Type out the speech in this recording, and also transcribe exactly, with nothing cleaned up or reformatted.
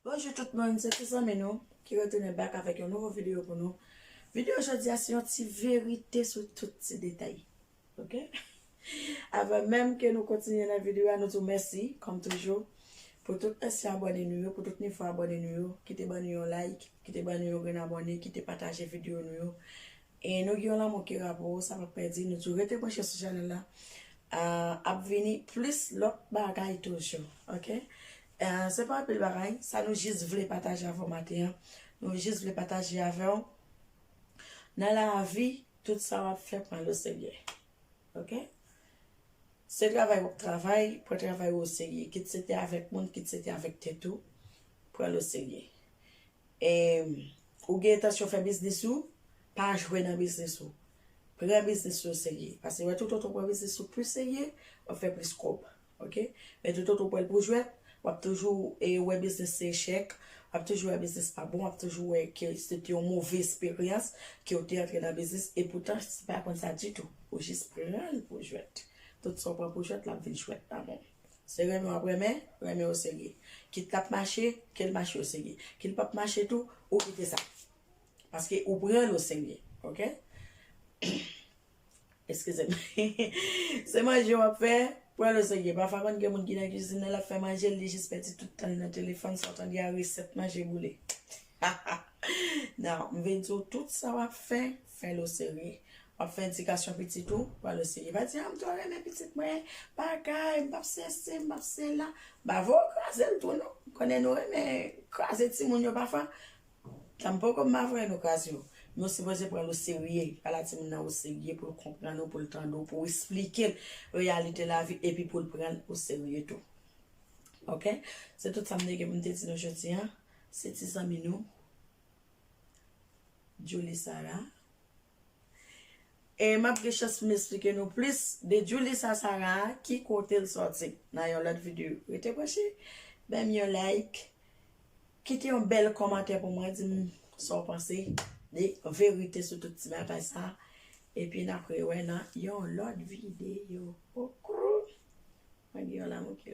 Bonjou tout moun, se ti zanmi nou ki retounen back avèk yon nouvo videyo pou nou. Videyo jodi a se yon ti verite sou tout ti detay. Ok? Avan menm ke nou kontinye nan videyo a, nou di w mèsi, kòm toujou, pou tout ansyen abòne nou yo, pou tout nouvo abòne nou yo, ki te ban nou yon like, ki te ban nou yon grenn abòne, ki te pataje videyo nou yo. E nou gen yon lanmou ki ra pou ou, sa p ap pèdi. Nou tou rete branche sou chanèl la. Ah, ap vini plis lòt bagay toujou, ok? Ah, se pa anpil bagay, sa nou jis vle pataje avè w maten an. Nou jis vle pataje avè w. Nan lavi, tout sa w ap fè, pran l oserye, ok? Se travay w ap travay, pran travay ou oserye. Kit se te avèk moun, kit se te avèk tèt ou, pran l oserye. E, ou gen entansyon fè biznis ou, pa jwe nan biznis ou. Pran biznis ou oserye. Paske wè, toutotan w pran biznis ou pi serye, w ap fè plis kòb. Ok? Men toutotan w pran l pou jwèt, w ap toujou e, wè biznis se echèk, w ap toujou wè biznis pa bon, w ap toujou wè ke se te yon move esperyans ke w te antre nan biznis, e poutan se pa konn sa ditou. Ou jis pran l pou jwèt. Tout sa w pran pou jwèt, l ap vin jwèt pa bon. Se renmen w ap renmen, renmen oserye. Kit l ap mache, ke l mache oserye. Kit l p ap mache tou, ou kite sa. Paske ou pran l oserye, ok? Eskize m. Se manje w ap fè, pran l oserye. Pafwa konn gen moun ki nan kizin nan, l ap fè manje, li jis pèdi tout tan l nan telefòn, sa w tande a resèt manje boule. Non, m vin di w tout sa w ap fè, fè l oserye. W ap fè edikasyon pitit ou, pran l oserye. Pa di, "Ah, m twò renmen pitit mwen, bagay, m p ap sèse, m p ap sela." Ba, fò w kraze l tou, non. M konnen nou renmen kraze timoun yo pafwa. Tanpoko m pa vle nou kraze yo. Men w sipoze pran l oserye. Pale a timoun nan oserye pou l konprann ou, pou l tande w, pou w esplike l reyalite lavi, epi pou l pran l oserye tou. Ok? Se tout sa m te gen pou m te di nou jodi a. Se ti zanmi nou, Julie Sarah. E m ap gen chans pou m esplike nou plis de Julie Sarah, ki kote l sòti nan yon lòt videyo. Rete branche, ban m yon like, kite yon bèl kòmantè pou mwen, di m sa w panse de verite sou tout ti bagay sa. Epi n ap rewè nan yon lòt videyo. Okrou! Mwen gen yon lanmou ki